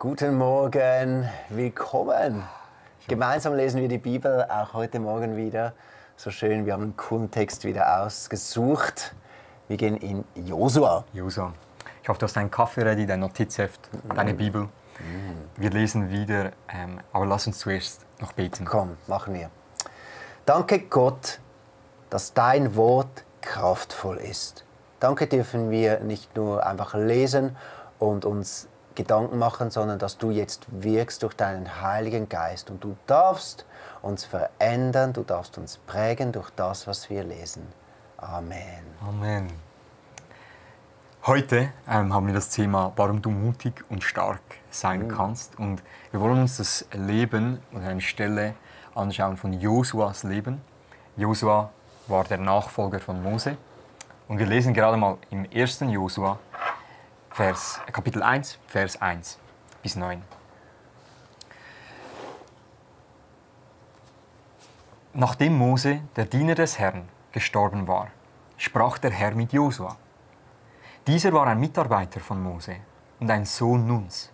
Guten Morgen, willkommen. Gemeinsam lesen wir die Bibel, auch heute Morgen wieder. So schön, wir haben einen coolen Text wieder ausgesucht. Wir gehen in Josua. Josua. Ich hoffe, du hast deinen Kaffee ready, dein Notizheft, deine Bibel. Wir lesen wieder, aber lass uns zuerst noch beten. Komm, machen wir. Danke Gott, dass dein Wort kraftvoll ist. Danke dürfen wir nicht nur einfach lesen und uns Gedanken machen, sondern dass du jetzt wirkst durch deinen Heiligen Geist. Und du darfst uns verändern, du darfst uns prägen durch das, was wir lesen. Amen. Amen. Heute haben wir das Thema, warum du mutig und stark sein kannst. Und wir wollen uns das Leben oder eine Stelle anschauen von Josuas Leben. Josua war der Nachfolger von Mose. Und wir lesen gerade mal im 1. Josua, Kapitel 1, Vers 1 bis 9. Nachdem Mose, der Diener des Herrn, gestorben war, sprach der Herr mit Josua. Dieser war ein Mitarbeiter von Mose und ein Sohn Nuns.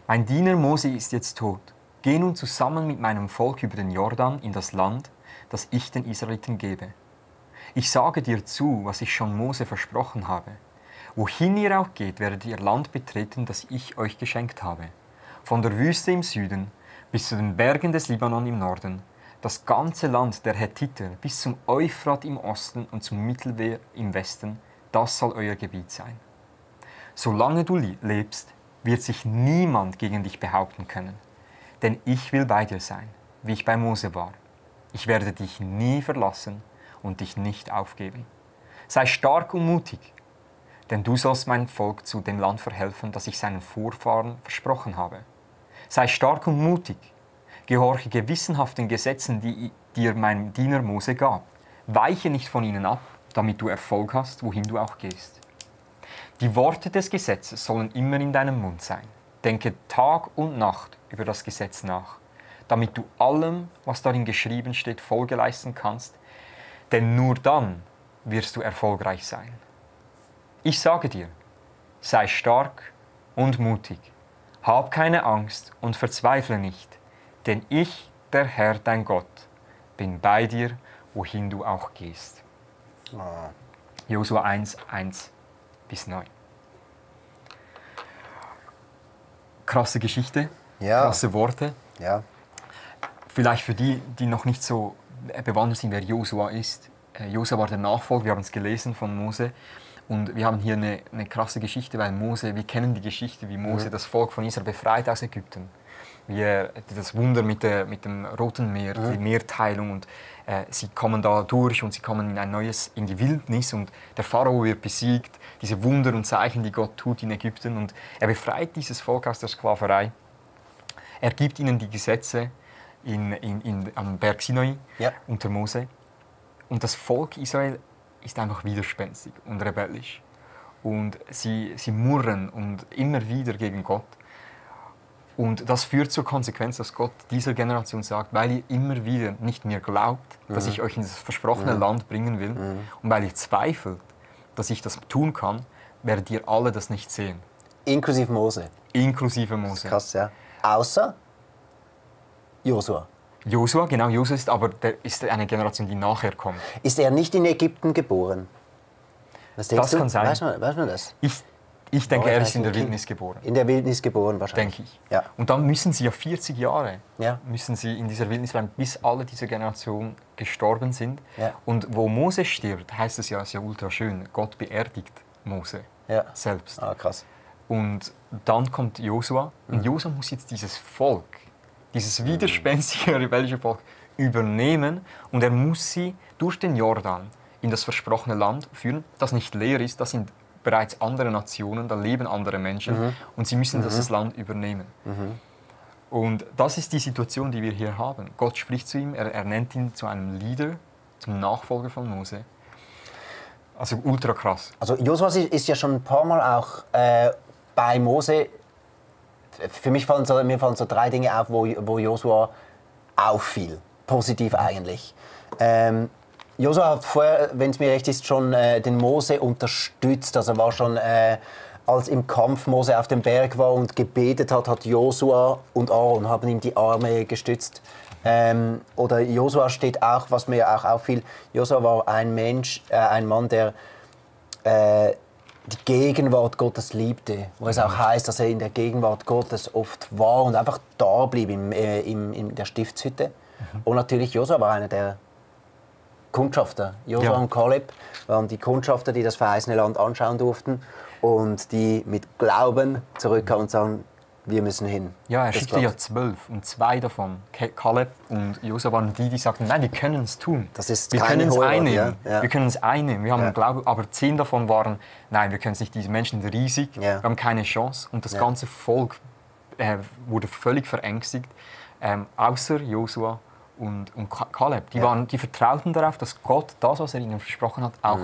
Mein Diener Mose ist jetzt tot. Geh nun zusammen mit meinem Volk über den Jordan in das Land, das ich den Israeliten gebe. Ich sage dir zu, was ich schon Mose versprochen habe. Wohin ihr auch geht, werdet ihr Land betreten, das ich euch geschenkt habe. Von der Wüste im Süden bis zu den Bergen des Libanon im Norden, das ganze Land der Hethiter bis zum Euphrat im Osten und zum Mittelmeer im Westen, das soll euer Gebiet sein. Solange du lebst, wird sich niemand gegen dich behaupten können. Denn ich will bei dir sein, wie ich bei Mose war. Ich werde dich nie verlassen und dich nicht aufgeben. Sei stark und mutig, denn du sollst mein Volk zu dem Land verhelfen, das ich seinen Vorfahren versprochen habe. Sei stark und mutig, gehorche gewissenhaft den Gesetzen, die dir mein Diener Mose gab. Weiche nicht von ihnen ab, damit du Erfolg hast, wohin du auch gehst. Die Worte des Gesetzes sollen immer in deinem Mund sein. Denke Tag und Nacht über das Gesetz nach, damit du allem, was darin geschrieben steht, Folge leisten kannst, denn nur dann wirst du erfolgreich sein. Ich sage dir, sei stark und mutig, hab keine Angst und verzweifle nicht, denn ich, der Herr, dein Gott, bin bei dir, wohin du auch gehst. Josua 1, 1 bis 9. Krasse Geschichte, krasse Worte. Ja. Vielleicht für die, die noch nicht so bewandert sind, wer Josua ist. Josua war der Nachfolger, wir haben es gelesen von Mose. Und wir haben hier eine krasse Geschichte, weil wir kennen die Geschichte, wie Mose das Volk von Israel befreit aus Ägypten. Wie er das Wunder mit dem Roten Meer, die Meerteilung, und sie kommen da durch und sie kommen in die Wildnis und der Pharao wird besiegt, diese Wunder und Zeichen, die Gott tut in Ägypten, und er befreit dieses Volk aus der Sklaverei. Er gibt ihnen die Gesetze am Berg Sinai unter Mose, und das Volk Israel ist einfach widerspenstig und rebellisch. Und sie murren und immer wieder gegen Gott. Und das führt zur Konsequenz, dass Gott dieser Generation sagt, weil ihr immer wieder nicht mehr glaubt, dass ich euch in das versprochene Land bringen will, und weil ihr zweifelt, dass ich das tun kann, werdet ihr alle das nicht sehen. Inklusive Mose. Inklusive Mose. Das ist krass, ja. Außer Josua. Josua, genau, Josua ist eine Generation, die nachher kommt. Ist er nicht in Ägypten geboren? Was denkst du? Kann sein. Weiß man das? Ich denke, er ist in der Wildnis geboren. In der Wildnis geboren wahrscheinlich. Denke ich. Ja. Und dann müssen sie ja 40 Jahre müssen sie in dieser Wildnis bleiben, bis alle diese Generation gestorben sind. Ja. Und wo Mose stirbt, heißt es ja, ist ja ultra schön, Gott beerdigt Mose selbst. Ah, krass. Und dann kommt Josua, und Josua muss jetzt dieses Volk, dieses widerspenstige, rebellische Volk übernehmen, und er muss sie durch den Jordan in das versprochene Land führen, das nicht leer ist, das sind bereits andere Nationen, da leben andere Menschen, und sie müssen das Land übernehmen. Und das ist die Situation, die wir hier haben. Gott spricht zu ihm, er nennt ihn zu einem Leader, zum Nachfolger von Mose. Also ultra krass. Also Josua ist ja schon ein paar Mal auch bei Mose. Für mich fallen so drei Dinge auf, wo Josua auffiel. Positiv eigentlich. Josua hat vorher, wenn es mir recht ist, schon den Mose unterstützt. Also war schon als im Kampf Mose auf dem Berg war und gebetet hat, hat Josua und Aaron haben ihm die Arme gestützt. Oder Josua steht auch, was mir auch auffiel, Josua war ein Mann, der die Gegenwart Gottes liebte, wo es auch heißt, dass er in der Gegenwart Gottes oft war und einfach da blieb in der Stiftshütte. Und natürlich Josua war einer der Kundschafter. Josua und Kaleb waren die Kundschafter, die das verheißene Land anschauen durften und die mit Glauben zurückkamen und sagen, wir müssen hin. Ja, er schickte ja 12 und 2 davon, Kaleb und Josua, waren die sagten, nein, wir können es tun. Das ist wir können es einnehmen. Ja. Wir können es einnehmen. Wir haben Glauben, aber 10 davon waren, nein, wir können es nicht. Diese Menschen sind riesig, wir haben keine Chance. Und das ganze Volk wurde völlig verängstigt, außer Josua und Kaleb. Die vertrauten darauf, dass Gott das, was er ihnen versprochen hat, auch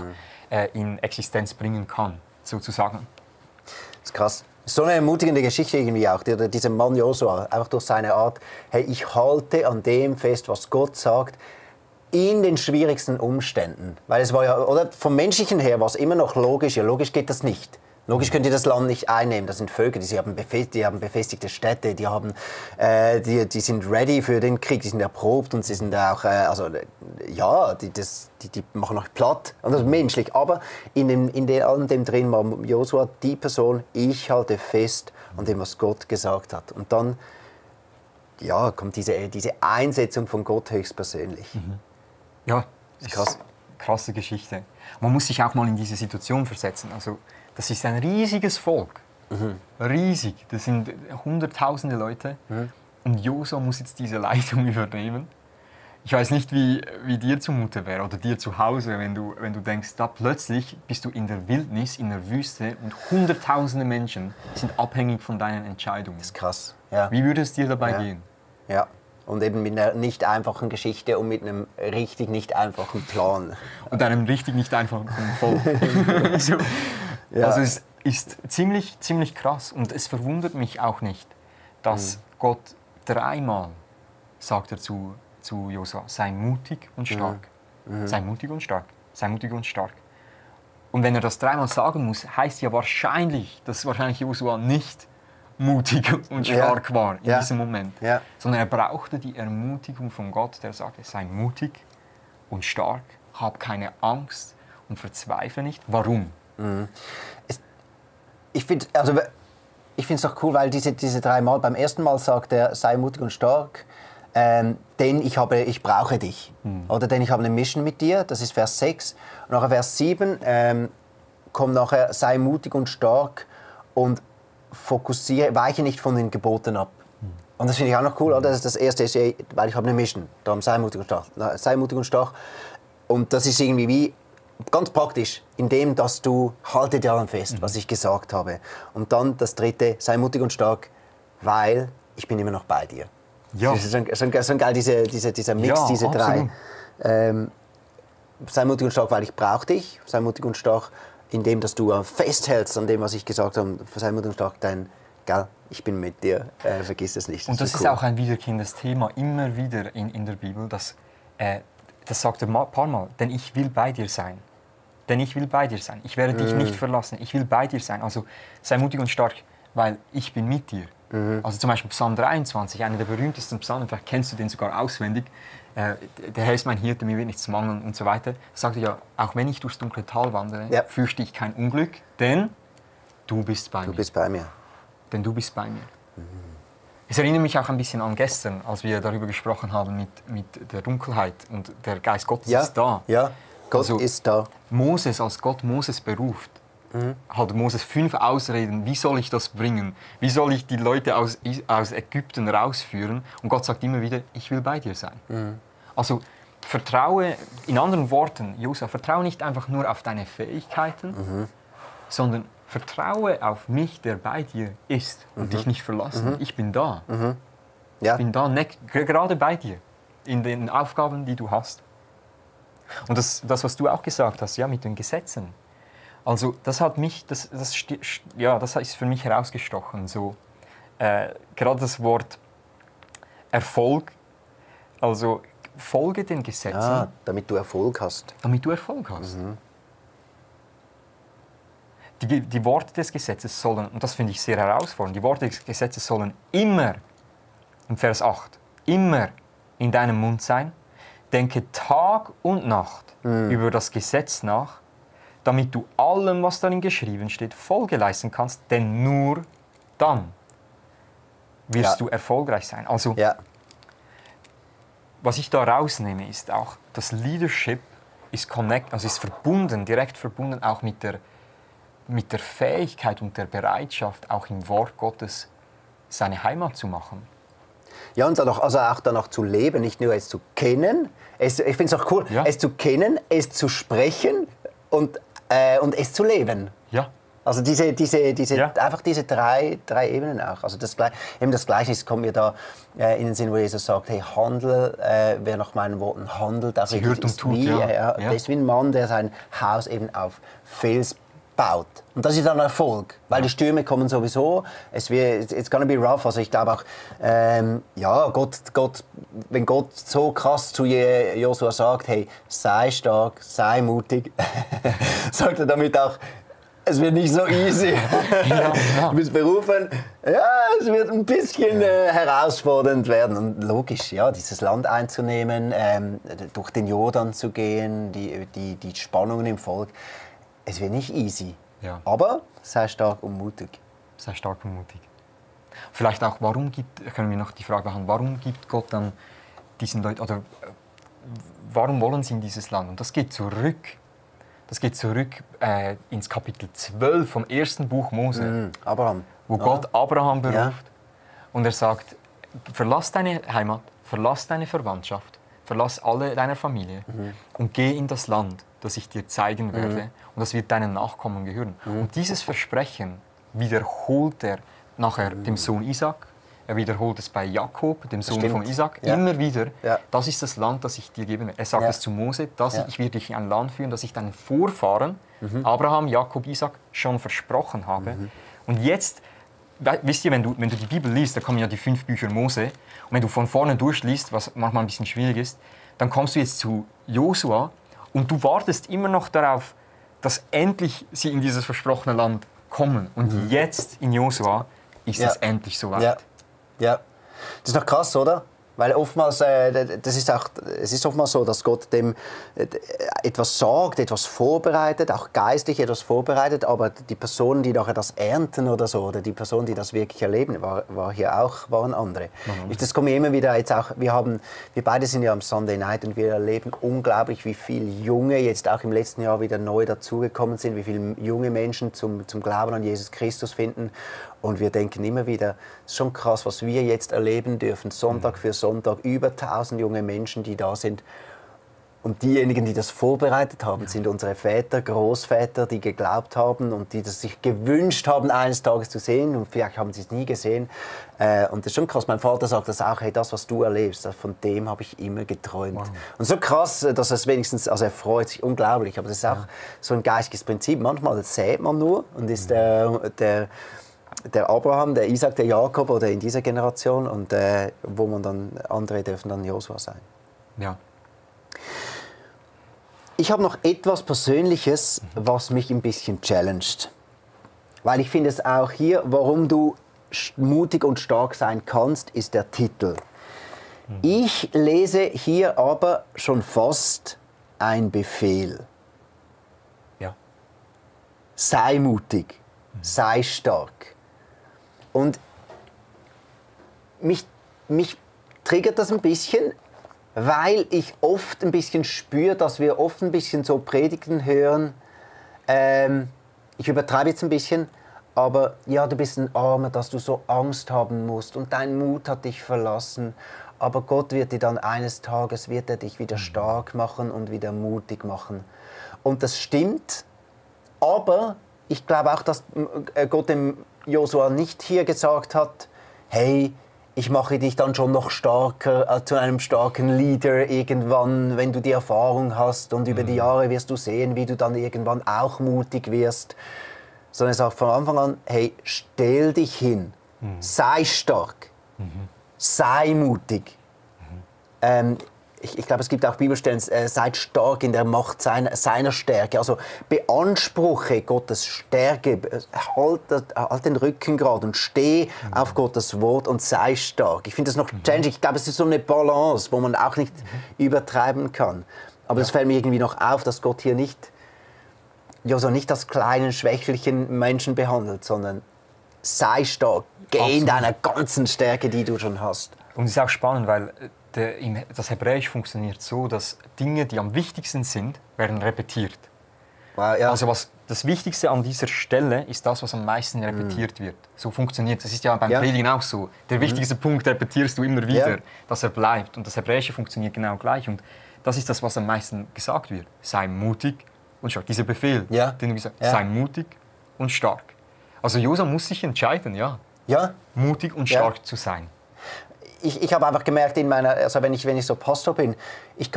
in Existenz bringen kann, sozusagen. Das ist krass. So eine ermutigende Geschichte irgendwie auch, dieser Mann Josua, einfach durch seine Art, hey, ich halte an dem fest, was Gott sagt, in den schwierigsten Umständen. Weil es war ja, oder vom Menschlichen her war es immer noch logisch, ja logisch geht das nicht. Logisch könnt ihr das Land nicht einnehmen, das sind Völker, die haben befestigte Städte, die sind ready für den Krieg, die sind erprobt und sie sind auch, die machen euch platt, und das ist menschlich. Aber in allem dem drin war Josua die Person, ich halte fest an dem, was Gott gesagt hat. Und dann kommt diese Einsetzung von Gott höchstpersönlich. Ja, das ist krasse Geschichte. Man muss sich auch mal in diese Situation versetzen. Also, das ist ein riesiges Volk. Riesig. Das sind hunderttausende Leute. Und Josua muss jetzt diese Leitung übernehmen. Ich weiß nicht, wie dir zumute wäre oder dir zu Hause, wenn du denkst, da plötzlich bist du in der Wildnis, in der Wüste und hunderttausende Menschen sind abhängig von deinen Entscheidungen. Das ist krass. Ja. Wie würde es dir dabei gehen? Ja. Und eben mit einer nicht einfachen Geschichte und mit einem richtig nicht einfachen Plan. Und einem richtig nicht einfachen Volk. Also es ist ziemlich krass. Und es verwundert mich auch nicht, dass Gott 3-mal sagt er zu Josua, sei mutig und stark. Sei mutig und stark. Sei mutig und stark. Und wenn er das 3-mal sagen muss, heißt ja wahrscheinlich, dass Josua nicht mutig und stark war in diesem Moment. Ja. Sondern er brauchte die Ermutigung von Gott, der sagte, sei mutig und stark, hab keine Angst und verzweifle nicht. Warum? Ich finde es doch cool, weil diese 3 Mal, beim ersten Mal sagt er, sei mutig und stark, denn ich brauche dich. Oder denn ich habe eine Mission mit dir, das ist Vers 6. Und nachher Vers 7 kommt nachher, sei mutig und stark und weiche nicht von den Geboten ab. Und das finde ich auch noch cool, oder? Das erste ist, weil ich habe eine Mission. Darum sei mutig und stark. Sei mutig und stark. Und das ist irgendwie wie ganz praktisch, indem dass du halte daran fest, was ich gesagt habe. Und dann das dritte, sei mutig und stark, weil ich bin immer noch bei dir. Ja. Das ist schon geil, dieser Mix, diese absolut. 3. Sei mutig und stark, weil ich brauche dich. Sei mutig und stark, indem dass du festhältst an dem, was ich gesagt habe. Sei mutig und stark, denn ich bin mit dir, vergiss es nicht. Und das ist auch ein wiederkehrendes Thema, immer wieder in der Bibel, das sagt er ein paar Mal, denn ich will bei dir sein. Denn ich will bei dir sein. Ich werde dich nicht verlassen. Ich will bei dir sein. Also sei mutig und stark, weil ich bin mit dir. Also zum Beispiel Psalm 23, einer der berühmtesten Psalmen, vielleicht kennst du den sogar auswendig. Der Herr ist mein Hirte, mir wird nichts mangeln und so weiter. Sagt er ja, auch wenn ich durchs dunkle Tal wandere, fürchte ich kein Unglück, denn du bist bei mir. Du bist bei mir. Denn du bist bei mir. Es erinnert mich auch ein bisschen an gestern, als wir darüber gesprochen haben mit der Dunkelheit und der Geist Gottes ist da. Ja, Gott ist da. Als Gott Moses beruft, hat Moses 5 Ausreden, wie soll ich das bringen? Wie soll ich die Leute aus Ägypten rausführen? Und Gott sagt immer wieder, ich will bei dir sein. Also vertraue, in anderen Worten, Josua, vertraue nicht einfach nur auf deine Fähigkeiten, sondern vertraue auf mich, der bei dir ist und dich nicht verlassen. Ich bin da. Ja. Ich bin da, gerade bei dir, in den Aufgaben, die du hast. Und das, was du auch gesagt hast, ja, mit den Gesetzen. Also das hat mich, das ist für mich herausgestochen. So, gerade das Wort Erfolg, also folge den Gesetzen. Ja, damit du Erfolg hast. Damit du Erfolg hast. die Worte des Gesetzes sollen, und das finde ich sehr herausfordernd, die Worte des Gesetzes sollen immer, im Vers 8, immer in deinem Mund sein. Denke Tag und Nacht über das Gesetz nach, damit du allem, was darin geschrieben steht, Folge leisten kannst, denn nur dann wirst du erfolgreich sein. Also, was ich da rausnehme, ist auch, das Leadership ist ist verbunden, direkt verbunden auch mit der Fähigkeit und der Bereitschaft, auch im Wort Gottes seine Heimat zu machen. Ja, und auch danach zu leben, nicht nur es zu kennen. Ich finde es auch cool, es zu kennen, es zu sprechen und es zu leben. Ja. Also einfach diese drei Ebenen auch. Also das Gleichnis kommt mir da in den Sinn, wo Jesus sagt, hey, wer nach meinen Worten handelt, Sie hört und tut, der ist wie ein Mann, der sein Haus eben auf Fels baut. Und das ist dann Erfolg, weil die Stürme kommen sowieso. It's gonna be rough. Also ich glaube auch, wenn Gott so krass zu Josua sagt, hey, sei stark, sei mutig, sagt er damit auch, es wird nicht so easy. Du bist berufen, es wird ein bisschen herausfordernd werden. Und logisch, dieses Land einzunehmen, durch den Jordan zu gehen, die Spannungen im Volk, es wird nicht easy. Ja. Aber sei stark und mutig. Sei stark und mutig. Vielleicht auch, können wir noch die Frage behandeln, warum gibt Gott dann diesen Leuten, oder warum wollen sie in dieses Land? Und das geht zurück ins Kapitel 12 vom ersten Buch Mose, Abraham. Wo Gott Abraham beruft und er sagt, verlass deine Heimat, verlass deine Verwandtschaft, verlass alle deiner Familie und geh in das Land, das ich dir zeigen werde und das wird deinen Nachkommen gehören. Und dieses Versprechen wiederholt er nachher dem Sohn Isaac. Er wiederholt es bei Jakob, dem Sohn von Isaac, immer wieder. Ja. Das ist das Land, das ich dir geben werde. Er sagt es zu Mose, ich werde dich in ein Land führen, das ich deinen Vorfahren, Abraham, Jakob, Isaac, schon versprochen habe. Und jetzt, wisst ihr, wenn du die Bibel liest, da kommen ja die 5 Bücher Mose, und wenn du von vorne durchliest, was manchmal ein bisschen schwierig ist, dann kommst du jetzt zu Josua und du wartest immer noch darauf, dass endlich sie in dieses versprochene Land kommen. Und jetzt in Josua ist es endlich soweit. Ja, das ist doch krass, oder? Weil oftmals, es ist oftmals so, dass Gott dem etwas sagt, etwas vorbereitet, auch geistlich etwas vorbereitet, aber die Personen, die nachher das ernten oder so, oder die Personen, die das wirklich erleben, waren andere. Das kommt mir immer wieder jetzt auch, wir beide sind ja am Sunday Night und wir erleben unglaublich, wie viele Junge jetzt auch im letzten Jahr wieder neu dazugekommen sind, wie viele junge Menschen zum Glauben an Jesus Christus finden. Und wir denken immer wieder, es ist schon krass, was wir jetzt erleben dürfen, Sonntag für Sonntag, über 1000 junge Menschen, die da sind. Und diejenigen, die das vorbereitet haben, sind unsere Väter, Großväter, die geglaubt haben und die das sich gewünscht haben, eines Tages zu sehen. Und vielleicht haben sie es nie gesehen. Und das ist schon krass. Mein Vater sagt das auch, hey, das, was du erlebst, von dem habe ich immer geträumt. Wow. Und so krass, dass es wenigstens, also er freut sich unglaublich. Aber das ist auch so ein geistiges Prinzip. Manchmal sät man nur und ist der Abraham, der Isaac, der Jakob oder in dieser Generation und andere dürfen dann Josua sein. Ja. Ich habe noch etwas Persönliches, was mich ein bisschen challenged. Weil ich finde es auch hier, warum du mutig und stark sein kannst, ist der Titel. Ich lese hier aber schon fast ein Befehl. Ja. Sei mutig, sei stark. Und mich triggert das ein bisschen, weil ich oft ein bisschen spüre, dass wir oft ein bisschen so Predigten hören. Ich übertreibe jetzt ein bisschen, aber ja, du bist ein Armer, dass du so Angst haben musst und dein Mut hat dich verlassen. Aber Gott wird dir dann eines Tages, dich wieder stark machen und wieder mutig machen. Und das stimmt, aber ich glaube auch, dass Gott dem Josua nicht hier gesagt hat, hey, ich mache dich dann schon noch stärker, zu einem starken Leader irgendwann, wenn du die Erfahrung hast und über die Jahre wirst du sehen, wie du dann irgendwann auch mutig wirst. Sondern er sagt von Anfang an, hey, stell dich hin, sei stark, sei mutig. ich glaube, es gibt auch Bibelstellen, seid stark in der Macht seiner Stärke. Also beanspruche Gottes Stärke, halt den Rücken gerade und steh auf Gottes Wort und sei stark. Ich finde das noch challenging. Ich glaube, es ist so eine Balance, wo man auch nicht übertreiben kann. Aber es fällt mir irgendwie noch auf, dass Gott hier nicht als kleinen, schwächlichen Menschen behandelt, sondern sei stark, geh in deiner ganzen Stärke, die du schon hast. Und es ist auch spannend, weil das Hebräisch funktioniert so, dass Dinge, die am wichtigsten sind, werden repetiert. Wow, ja. Also das Wichtigste an dieser Stelle ist das, was am meisten repetiert wird. So funktioniert es. Das ist ja beim Predigen auch so. Der wichtigste Punkt repetierst du immer wieder, dass er bleibt. Und das Hebräische funktioniert genau gleich. Und das ist das, was am meisten gesagt wird. Sei mutig und stark. Dieser Befehl, den du gesagt hast, sei mutig und stark. Also Josua muss sich entscheiden, mutig und stark zu sein. Ich habe einfach gemerkt, wenn ich so Pastor bin, es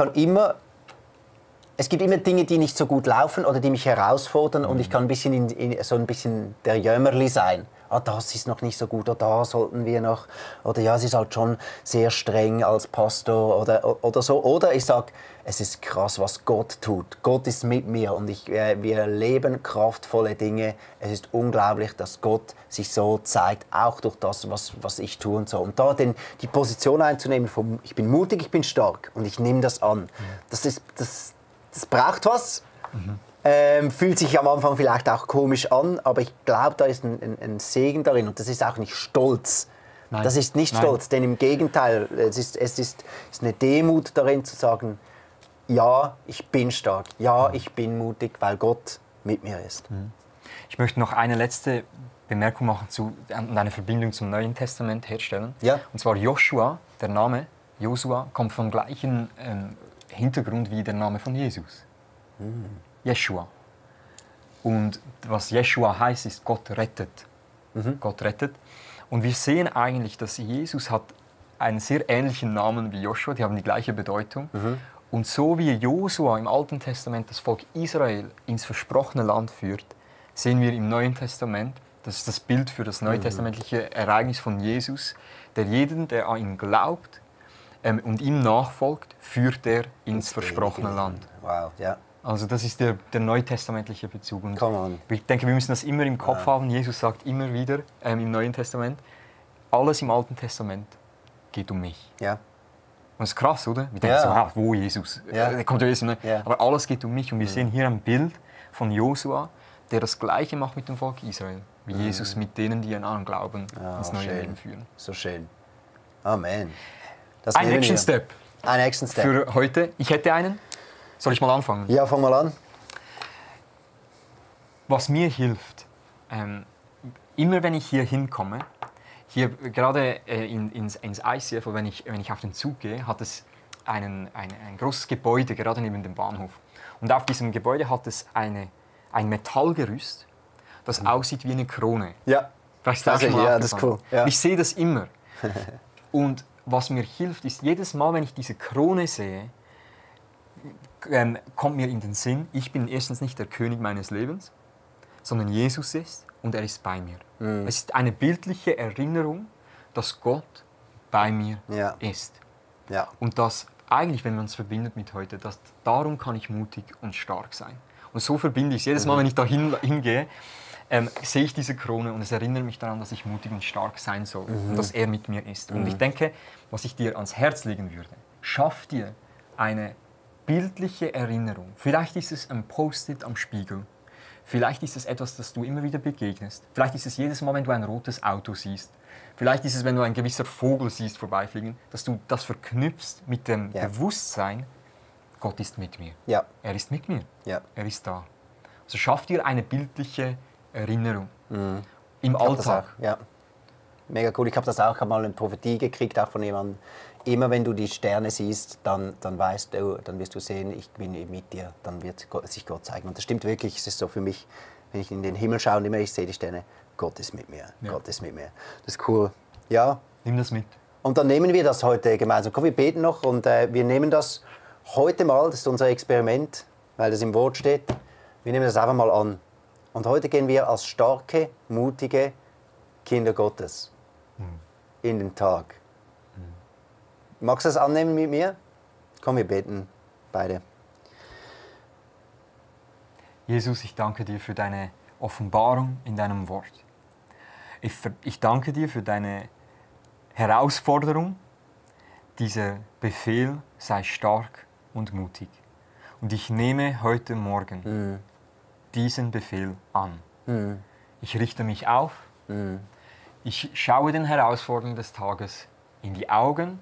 gibt immer Dinge, die nicht so gut laufen oder die mich herausfordern und ich kann ein bisschen der Jämmerli sein. Das ist noch nicht so gut, oder da sollten wir noch, oder es ist halt schon sehr streng als Pastor oder so. Oder ich sage, es ist krass, was Gott tut. Gott ist mit mir und wir leben kraftvolle Dinge. Es ist unglaublich, dass Gott sich so zeigt, auch durch das, was ich tue und so. Und da die Position einzunehmen, ich bin mutig, ich bin stark und ich nehme das an. Das braucht was. Fühlt sich am Anfang vielleicht auch komisch an, aber ich glaube, da ist ein Segen darin und das ist auch nicht Stolz. Nein. Das ist nicht Stolz, denn im Gegenteil, es ist eine Demut darin zu sagen, ja, ich bin stark, ja, ich bin mutig, weil Gott mit mir ist. Ich möchte noch eine letzte Bemerkung machen und eine Verbindung zum Neuen Testament herstellen. Ja. Und zwar Joshua, der Name Josua, kommt vom gleichen Hintergrund wie der Name von Jesus. Jeshua. Und was Jeshua heißt, ist Gott rettet. Gott rettet. Und wir sehen eigentlich, dass Jesus hat einen sehr ähnlichen Namen wie Joshua, die haben die gleiche Bedeutung. Und so wie Josua im Alten Testament das Volk Israel ins versprochene Land führt, sehen wir im Neuen Testament, das ist das Bild für das neutestamentliche Ereignis von Jesus, der jeden, der an ihn glaubt und ihm nachfolgt, führt er ins versprochene Land. Wow, ja. Also das ist der neutestamentliche Bezug. Und Come on. ich denke, wir müssen das immer im Kopf haben. Jesus sagt immer wieder im Neuen Testament, alles im Alten Testament geht um mich. Ja. Und das ist krass, oder? Wir denken so, wo Jesus? Da kommt Jesus, ne? Aber alles geht um mich. Und wir sehen hier ein Bild von Josua, der das Gleiche macht mit dem Volk Israel, wie Jesus mit denen, die an ihn glauben, ins neue Leben führen. So schön. Amen. Ein Action Step. Ein Action Step. Für heute. Ich hätte einen. Soll ich mal anfangen? Ja, fang mal an. Was mir hilft, immer wenn ich hier hinkomme, hier gerade ins ICF, oder wenn ich auf den Zug gehe, hat es ein großes Gebäude, gerade neben dem Bahnhof. Und auf diesem Gebäude hat es ein Metallgerüst, das aussieht wie eine Krone. Ja, das ist cool. Ja. Ich sehe das immer. Und was mir hilft, ist, jedes Mal, wenn ich diese Krone sehe, kommt mir in den Sinn, ich bin erstens nicht der König meines Lebens, sondern Jesus ist und er ist bei mir. Es ist eine bildliche Erinnerung, dass Gott bei mir ist. Ja. Und dass eigentlich, wenn man es verbindet mit heute, dass darum kann ich mutig und stark sein. Und so verbinde ich es. Jedes Mal, wenn ich da hingehe, sehe ich diese Krone und es erinnert mich daran, dass ich mutig und stark sein soll und dass er mit mir ist. Und ich denke, was ich dir ans Herz legen würde, schaff dir eine bildliche Erinnerung. Vielleicht ist es ein Post-it am Spiegel. Vielleicht ist es etwas, das du immer wieder begegnest. Vielleicht ist es jedes Mal, wenn du ein rotes Auto siehst. Vielleicht ist es, wenn du ein gewisser Vogel siehst vorbeifliegen, dass du das verknüpfst mit dem Bewusstsein, Gott ist mit mir. Ja. Er ist mit mir. Ja. Er ist da. Also schaff dir eine bildliche Erinnerung im Alltag. Ja. Mega cool. Ich habe das auch mal eine Prophetie gekriegt, auch von jemandem. Immer wenn du die Sterne siehst, dann weißt du, dann wirst du sehen, ich bin mit dir, dann wird sich Gott zeigen. Und das stimmt wirklich, es ist so für mich, wenn ich in den Himmel schaue und immer ich sehe die Sterne, Gott ist mit mir, Gott ist mit mir. Das ist cool. Ja. Nimm das mit. Und dann nehmen wir das heute gemeinsam. Komm, wir beten noch und wir nehmen das heute mal, das ist unser Experiment, weil das im Wort steht, wir nehmen das einfach mal an. Und heute gehen wir als starke, mutige Kinder Gottes in den Tag. Magst du das annehmen mit mir? Komm, wir beten beide. Jesus, ich danke dir für deine Offenbarung in deinem Wort. Ich danke dir für deine Herausforderung, dieser Befehl, sei stark und mutig. Und ich nehme heute Morgen diesen Befehl an. Ich richte mich auf, ich schaue den Herausforderungen des Tages in die Augen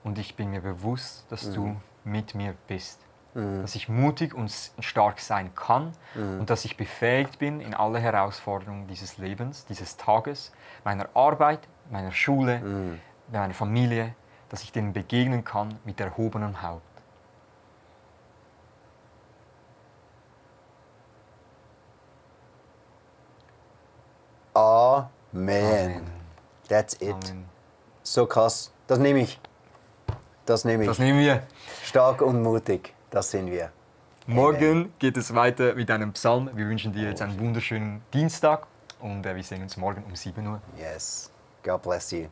und ich bin mir bewusst, dass du mit mir bist. Dass ich mutig und stark sein kann und dass ich befähigt bin, in alle Herausforderungen dieses Lebens, dieses Tages, meiner Arbeit, meiner Schule, meiner Familie, dass ich denen begegnen kann mit erhobenem Haupt. Amen. Amen. That's it. Amen. So krass. Das nehme ich. Das nehme ich. Das nehmen wir. Stark und mutig. Das sind wir. Morgen geht es weiter mit einem Psalm. Wir wünschen dir jetzt einen wunderschönen Dienstag und wir sehen uns morgen um 7 Uhr. Yes. God bless you.